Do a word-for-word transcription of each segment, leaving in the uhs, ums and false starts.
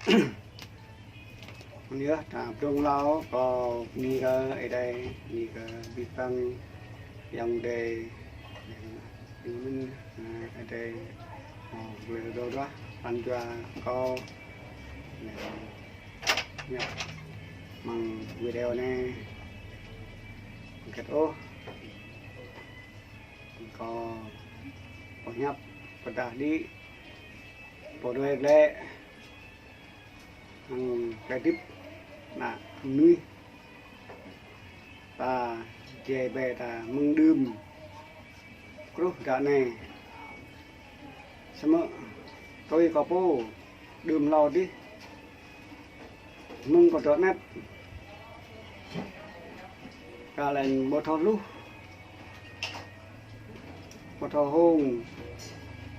Yơh, ta prong hlâo kơ bơni kơ Ơi Adai, bơni kơ abih bang ayŏng adơi, ayŏng mơ̆n, ơ, Ơi Adai, ơ, ƀu rơđah pran jua kâo, ơ, ñăp mơ̆ng video anai. Hơget ôh, kâo pơhiăp pơdah đĭ, pô đuaĭ glaĭ hăng klei hơdip ană mơnuih. Ta jai ƀe ta mơ̆ng đưm truh ră anai. Samơ̆ tui kâo pô đưm hlâo adih, mơ̆ng kâo dŏ anet, kơ lĕ ƀu thâo hluh, ƀu thâo hông,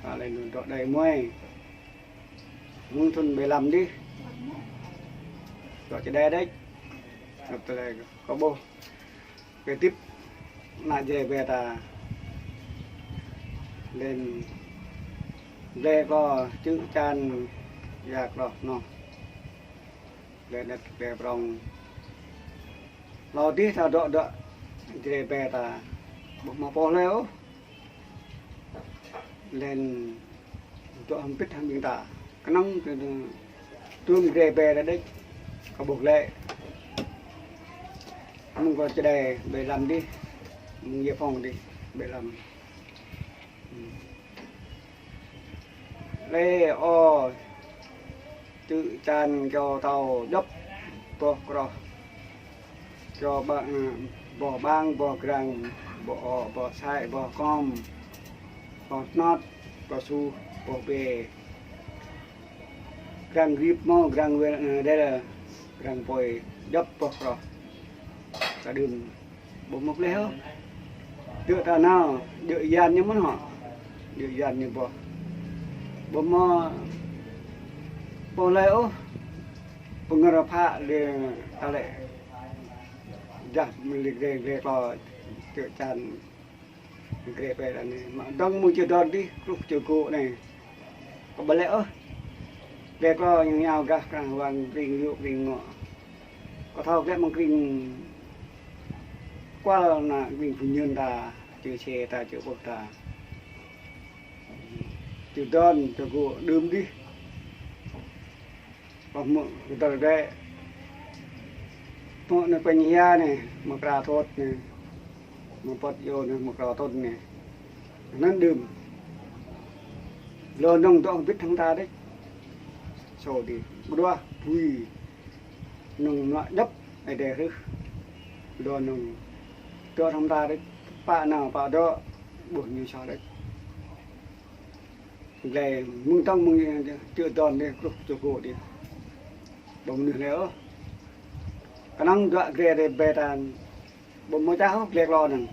kơ lĕ dŏ đơi muai. Mơ̆ng thun ƀơi lăm adih, dŏ čơđai đĕč. Ngăp tơlơi kâo ƀuh klei hơdip ană jai ƀe ta. Lĕ ƀe kâo čư̆ čan yak roh noh. Lĕ anet ƀe prong. Hlâo adih ta dŏ dŏ jai ƀe ta, ƀu hmâo pô hlơi ôh. Lĕ dŏ hơbĭt hăng ƀing ta. Kơnơ̆ng kơ tơm jai ƀe ta đĕč, kâo ƀuh lĕ. Mơ̆ng kâo čơđai ƀơi lăm adih, mơ̆ng Yê Phong adih ƀơi lăm. Lĕ ơ, čư̆ čan kâo thâo djŏp boh kroh. Kâo ƀă-, boh ƀang, boh grăng, boh ô, boh sai, boh kom, boh hnot, boh suh, boh bê. Grăng grip mơ̆, grăng wê-, ơ, đel, grăng pôi, djŏp boh kroh. Ta đưm. Ƀu hmâo pơleh ôh. Tơ̆ ta nao, djơ̆ yan ñu mơ̆n hŏ. Djơ̆ yan ñu boh. Ƀu hmâo pô hlơi ôh. Pơngơ̆r phă lĕ ta lĕ. Dah mơ̆ng lĕ gle, gle klô čư̆ čan. Gle ƀe ta anai. Mă dơ̆ng mơ̆ng čư̆ đon adih, truh čư̆ gŏ anai. Kâo ƀu lĕ ôh. Gle klô ñu iâu gah krang wang kring yŭ kring ngŏ. Kâo thâo glaĭ mơ̆ng kring kual ană kring pơñun ta, čư̆ čê ta, čư̆ ƀuh ta. Čư̆ đon, čư̆ gŏ đưm adih. Kâo hmư̆ kơdơr glaĭ. Hmư̆ anai pơñhia anai, mơ̆ng kra thot anai. Mơ̆ng pơt yô anai, mơ̆ng kra thot anai. Anŭn đưm. Lu nŏng dŏ hơbĭt hăng ta đĕč. Sô adih. Mơduah bui. Nŏng mă djŏp Ơi Adai hrih. Lu nŏng dŏ hăng ta đĕč. Pă nao pă dŏ, ƀuh ñu soh đĕč. Gle mơ̆ng tŏng mơ̆ng čư̆ đon adih, truh čư̆ gŏ adih. Ƀu mơnuih hlơi ôh. Kơnơ̆ng dŏ gle ƀe ta, ƀu hmâo čah ôh gle klô anŭn.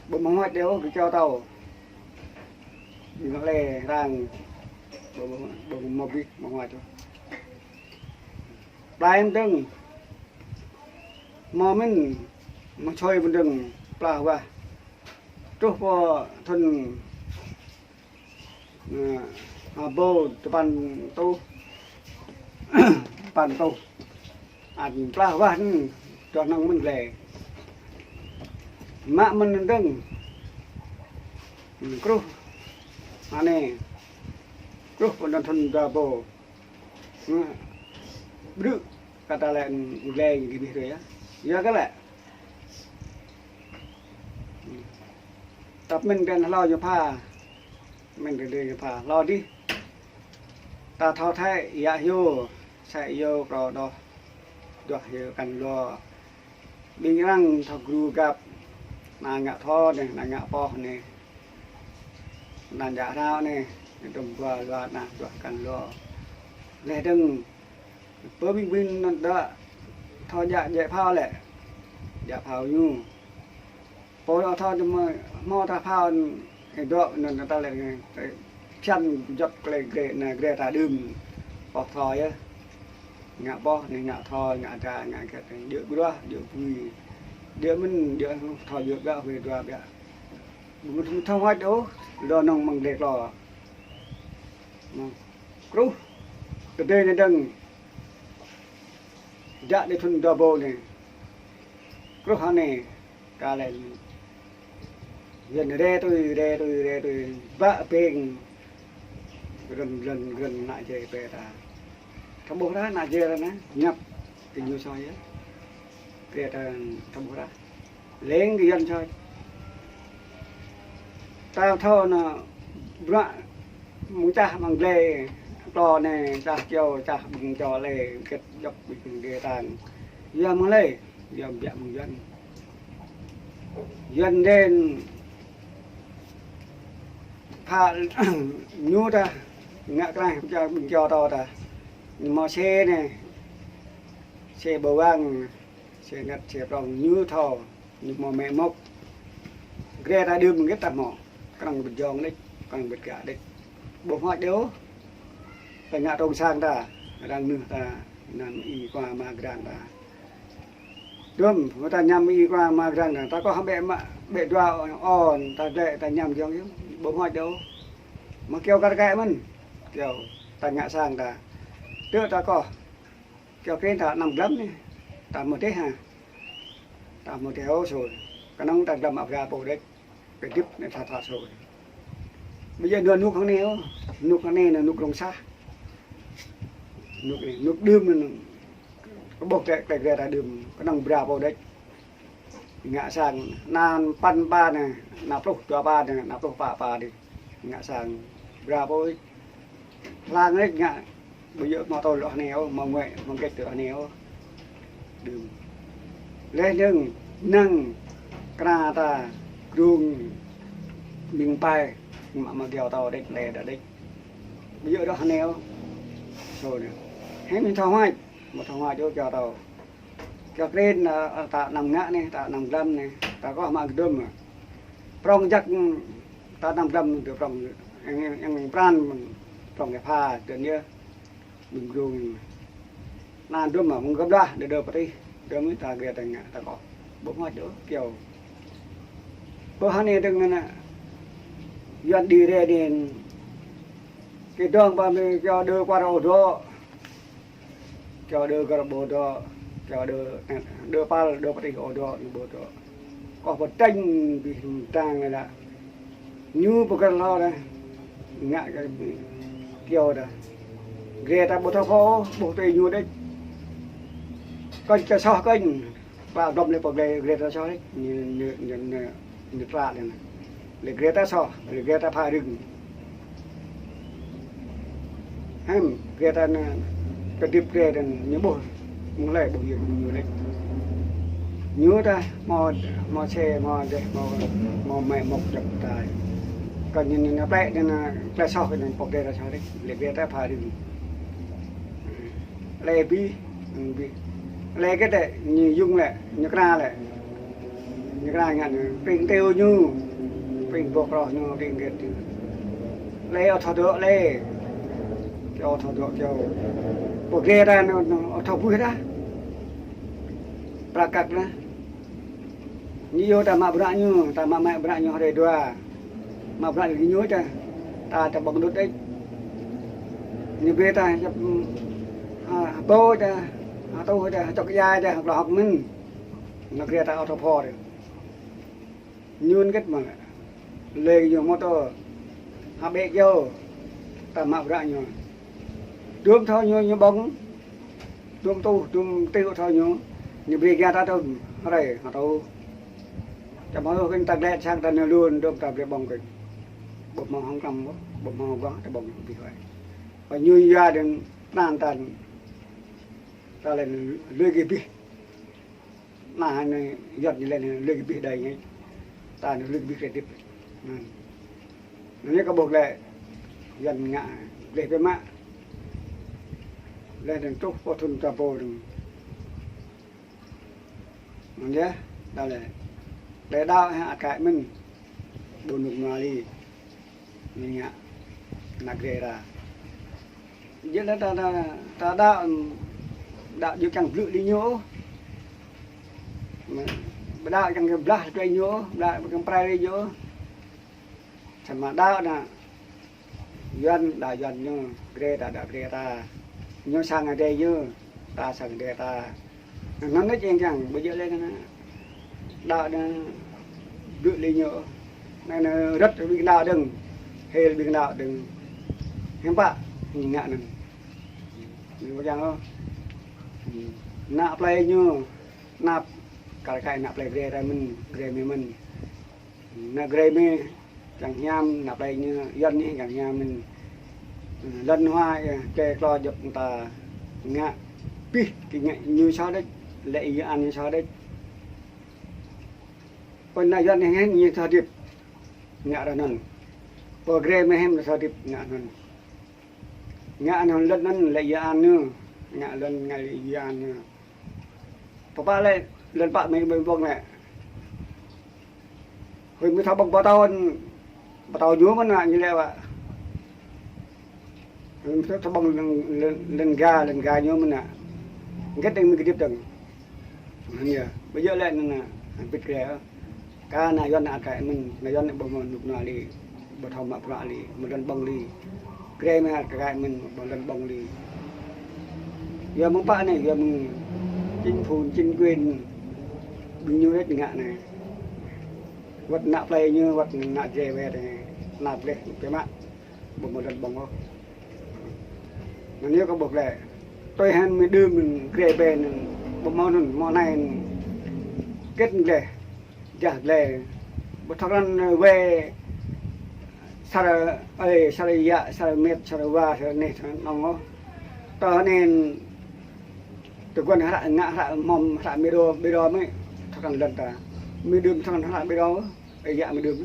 Ƀu hmâo huač đơi ôh, kơ čô tâo. Ƀing lĕ rang, ƀu, ƀu, ƀu hmâo abih, hmâo huač ôh. Plai mơdơ̆ng, hmâo mĭn, hmâo čôi mơdơ̆ng, plah wah. Truh pơ thun, ơ, ƀâo tơpăn rơtuh, tơpăn rơtuh. Ăt plah wah anŭn, dŏ hơnơ̆ng mơ̆n gle. Mă mơ̆n mơdơ̆ng. Kruh. Anai. Kruh pơ thun dua ƀâo. Ƀrư̆ kơ ta lĕ gle gih ƀih rơi yơh. Yơh kơ lĕ. Tăp mĭn kơ hlâo ñu pha. Mĭn kơ dih ñu pha. Hlâo dih. Ta thâo thâo, yă hyu, sa hyu krô đôč. Dua hyu kăn lu. Ƀing arăng thâo gru găp, ană ngă thâo anai, ană ngă pŏh anai, ană djă hrao anai, dŏm gua lua ană duah kăn lu. Leh dơ̆ng, pơ ƀing ƀing anŭn dŏ thâo djă djă phao lĕ, djă phao ñu. Pô dŏ thâo dơ̆ng mơ̆, hmâo ta phao, ơ, dŏ anŭn ta lĕ, ơ, phiăn djŏp klei gle, anai gle ta đưm, pŏh thâo yơh. Ngă pŏh anai, ngă thâo, ngă dra, ngă hơget, djơ̆ bruă, djơ̆ bui. Djơ̆ mĭn, djơ̆ thâo djơ̆ ƀiă, huĭ dua ƀiă. Ƀu thâo huač ôh, lu nŏng mơ̆ng gle klô. Mơ̆ng kruh. Tơdơi anai dơ̆ng, djă đĭ thŭn dua rơbâo anai, truh hơnai, ka lĕ Yuan rai tui, rai tui, rai tui, bă peng, rơ̆n, rơ̆n, rơ̆n ană jai pe ta. Ta ƀuh ră ană jai ră anai, ñăp, kơ ñu soh yơh. Pe ta, ta ƀuh ră. Leng kơ Yuan soh. Ta thâo anai, bruă mơ̆ng čah mơ̆ng glai, klâo anai, čah čeo, čah ƀing čeo lĕ, kĕt djŏp ƀing glai tang. Yua mơ̆ng lĕ, yua biă mơ̆ng Yuan. Yuan đen pha ñu ta, ngă krah čah ƀing čeo ta ta. Ñu hmâo xe anai, xe bơwang, xe ngăt, xe prŏng, ñu thâo. Ñu hmâo mĕ mŏk. Gre ta đưm hơget ta hmâo. Kơnơ̆ng ƀơ̆t jŏng đĕč, kơnơ̆ng ƀơ̆t gă đĕč. Ƀu hmâo djơ̆ ôh. Ta ngă tong sang ta, arăng nưh ta, anăm ih kua ama grang ta. Dum, ta añăm ih kua ama grang ta. Ta koh bĕ mă, bĕ dua ôn, ta glĕ, ta añăm jŏng yơh. Ƀu hmâo djơ̆ ôh. Mă kyâo kar kaĭ mơ̆n. Kyâo, ta ngă sang ta. Tơ ta koh. Kyâo kren ta anăm glăm anai. Ta hmâo dêh hă. Ta hmâo dêh ôh sôi. Kơnơ̆ng ta glăm mă bra pô đĕč. Kơdip anai tha tha sôi. Ƀu djơ̆ anŭn rơnŭk hăng anai ôh. Rơnŭk hăng anai anŭn rơnŭk rông sah. Rơnŭk anai, rơnŭk đưm anai. Kơ ƀuh tĕ klĕ gre ta đưm. Kơnơ̆ng bra pô đĕč. Ngă sang anăn păn pa anai, anăn pluh dua pa anai, anăn pluh pă pa anai. Ngă sang bra pô. Hlang rĕč ngă, ƀu djơ̆ hmâo tơl rŏh anai ôh, hmâo ngui, hmâo gĕt rŏh anai ôh. Đưm. Leh dơ̆ng, năng, kra ta, grung, ƀing pai, mă mă kyâo ta đĕč, lĕ đa đĕč. Ƀu djơ̆ rŏh anai ôh. Sô anai. Hĕ mĭn thâo hmăč, mă thâo hmăč ôh kyâo ta. Kyâo kren, ơ, ta anăm ngă anai, ta anăm glăm anai, ta koh mă kơdŭm. Prŏng jăk, ta anăm glăm tơ prŏng, yang, yang, yang pran, prŏng kơ pha, tơ anai, ƀing grung. Anăn dŭm mă, mơ̆ng kơblah, đơ đơ pơtih, dơ̆m ta gre ta ngă, ta koh. Ƀu hmâo djơ̆, kyâo. Ƀu hơnai dơ̆ng anai, Yuan đĭ rai anai, kơ dơ̆ng ƀă mơ̆ kyâo đơ kuar ôh dŏ. Kyâo đơ gơ̆r ƀu dŏ, kyâo đơ, đơ păl, đơ pơtih ôh dŏ, ñu ƀu dŏ. Koh pơtĕnh abih tang lĕ. Ñu pơgơ̆r hlâo đa. Ngă kơ kyâo đa. Gre ta ƀu thâo pô, ƀu tui ñu đĕč. Kơnh kơ soh kơnh. Pă dŏm lĕ pơ glai, glai ta soh lĕ, ñu, ñu, ñu, ñu, ñu tlă lĕ anai. Lĕ glai ta soh, lĕ glai ta pha rưng. Hăm, glai ta anai, kơdip glai ta anai, ñu ƀuh, mơ̆ng hlơi ƀuh yơh ñu lĕ. Ñu ta, hmâo, hmâo xe, hmâo dêh, hmâo, hmâo mĕ mŏk djŏp ta. Kơ ñu, ñu, ñu plĕ, ñu, ñu, plĕ soh, ñu pơ glai ta soh lĕ, lĕ glai ta pha rưng. Lĕ abih, abih. Lĕ kơ tĕ, ñu yŭng lĕ, ñu kra lĕ. Ñu kra ngă ñu, ping têu ñu, ping boh kroh ñu, ping gĕt ñu. Lĕ ôh thâo dŏ lĕ. Kyâo thâo dŏ kyâo. Pô gre ta ñu, ñu, ôh thâo buih ta. Prăk kăk ta. Ñu yua ta mă bruă ñu, ta mă mă bruă ñu hrơi dua. Mă bruă ñu ta, ta, ta ƀơ̆ng đŭt đĕč. Ñu brơi ta, ha, ha ƀô ta, ha tuh ta, ha čŏk ia ta, ha klâo hơ̆k mơ̆n. Ñu gre ta ôh thâo pho ta. Ñu ngĕt mă lĕ. Lĕ ñu mơ̆ tơ, ha ƀĕ kyâo, ta mă bruă ñu. Dŭm thâo ñu, ñu ƀơ̆ng. Dŭm tuh, dŭm têu thâo ñu. Ñu brơi gah ta dŭm, hrơi, ha tuh. Čăm hơ̆k kơnh ta glĕ sang ta anai lun, dŭm ta brơi ƀơ̆ng kơnh. Ƀu hmâo hăng klăm ƀu, ƀu hmâo gah ta ƀơ̆ng abih wai. Pơ ñu yua đơ̆ng anăn ta, ta lĕ lui kơ abih. Anai, anai, Yuan ñu lĕ anai, lui kơ abih đơi ñu. Ta anai lui kơ abih kơdip. Anai. Anai kơ ƀuh lĕ, Yuan ngă, gleh biă mă. Lĕ anai truh pơ thŭn ta pô anai. Anai yơh, đa lĕ. Lĕ đaŏ hă ăt kaĭ mơ̆n. Ƀu rơnŭk nua li. Ñu ngă, ană gre ta. Jing lĕ ta, ta, ta đaŏ, đaŏ djơ̆ kiăng blư̆ li ñu ôh. Ƀu đaŏ kiăng kơ blah tui ñu ôh, đaŏ kiăng prai li ñu ôh. Samơ̆ đaŏ ană Yuan, đaŏ Yuan ñu, gre ta, đaŏ gre ta. Ñu sang adai ñu, ta sang adai ta. Anŭn anai jing jang, ƀu djơ̆ lĕ anŭn. Đaŏ anŭn, ƀu lĕ ñu. Anŭn anŭn rơ̆t ƀing đaŏ dơ̆ng. Hil ƀing đaŏ dơ̆ng. Hiư̆m pă, ngă anŭn. Ñu jang ôh. Ană plei ñu, anăp, kar kaĭ ană plei Gre ta mơ̆n, Gre mơ̆n. Ană Gre mơ̆n, čang hiam, ană plei ñu, Yuan ñu, čang hiam mơ̆n. Lŏn hua, ơ, kơ klâo djŏp ta ngă, pih, kơ ngă ñu soh đôč, lĕ yua an ñu soh đôč. Pô ană Yuan ñu, ñu soh hơdip, ngă ră anŭn. Pô Gre mơ̆n hiư̆m soh hơdip, ngă anŭn. Ngă anŭn lŏn anŭn lĕ yua an ñu, ngă lŏn ngă lĕ yua an ñu. Pơpă lĕ, lŏn pă mơi, mơi ƀơ̆ng lĕ. Hơi mơi thâo ƀơ̆ng pơtâo, pơtâo ñu mơ̆n ană ñu lĕ wă. Hơi mơi thâo ƀơ̆ng lŏn, lŏn, lŏn ga, lŏn ga ñu mơ̆n ană. Hơget dơ̆ng mơi kơdip dơ̆ng. Anŭn yơh, ƀu djơ̆ lĕ anŭn ană, hơbĭt Gre. Kar ană Yuan ană kơ mơ̆n, ană Yuan ană ƀu hmâo rơnŭk rơnua lĕ, ƀu thâo mă bruă lĕ, mă lŏn ƀơ̆ng lĕ. Gre mơ̆n kơ mơ̆n, mă lŏn ƀơ̆ng lĕ. Yua mơ̆ng pă anai, yua mơ̆ng chính phủ, chính quyền, ƀing ñu rĕč ngă anai. Wơ̆t ană plei ñu, wơ̆t ană Gre wĕ anai, anăp lĕ, pơmă. Ƀu hmâo lŏn ƀơ̆ng ôh. Anŭn yơh kâo ƀuh lĕ. Tui hăng mơi đưm Gre ƀe anŭn, ƀu hmâo anŭn, hmâo anai anŭn. Hơget gleh, jah gleh. Ƀu thâo krăn wĕ sar, ơi, sar yă, sar met, sar wa, sar neh, sar nong ôh. Tơ anŭn tơguan hră, ngă hră mơ̆m, hră ƀiă đô, ƀiă đô mơi thâo krăn lŏn ta. Mơi đưm thâo krăn hră ƀiă đô. Ơi yă mơi đưm.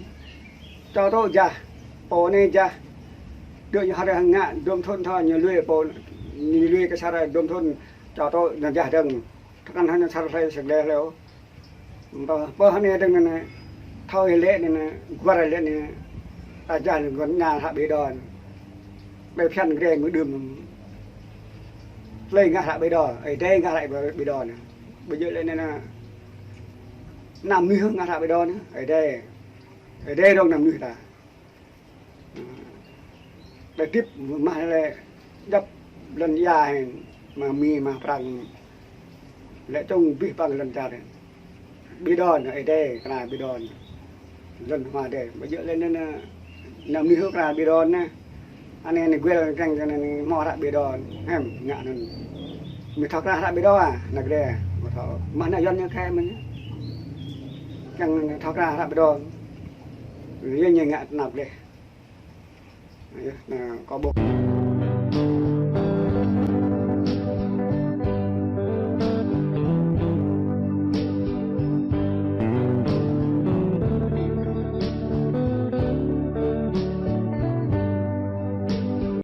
Čô tŏ jah, pô anai jah. Dŏ ñu hơdră ngă, dŏm thŭn thâo ñu lui pô, ñu lui kơ sar dŏm thŭn, čô tŏ ñu jah dơ̆ng. Thâo krăn hăng sar hlơi sar gleh hlơi. Pơ, pơ anai dơ̆ng anai, thâo lĕ anai, guar lĕ anai, ta jah anai guar ngă hră ƀiă đô. Ƀơi phiăn Gre mơi đưm. Hlơi ngă hră ƀiă đô, Ơi Adai ngă hră ƀiă đô anai. Ƀu djơ̆ lĕ anai ană. Ană mơnuih ngă hră ƀiă đô anai, Ơi Adai. Ơi Adai dŏng ană mơnuih ta. Đa tip mah lĕ djŏp lŏn ia hĕ, mah Mi, mah Prăng. Lĕ čung abih bang lŏn čar. Ƀiă đô anai, Ơi Adai, kơna ƀiă đô anai. Lŏn hmua Ơi Adai. Ƀu djơ̆ lĕ anai ană, ană mơnuih kơna ƀiă đô anai. Anai anai guel keng kơ anai hmâo hră ƀiă đô, hiư̆m ngă anŭn. Mơi thâo krăn hră ƀiă đô ah, ană Gre, ƀu thâo. Mah ană Yuan ñu kơ mơi. Keng thâo krăn hră ƀiă đô. Yua ñu ngă tơnap gleh. Yơh, anŭn kâo ƀuh.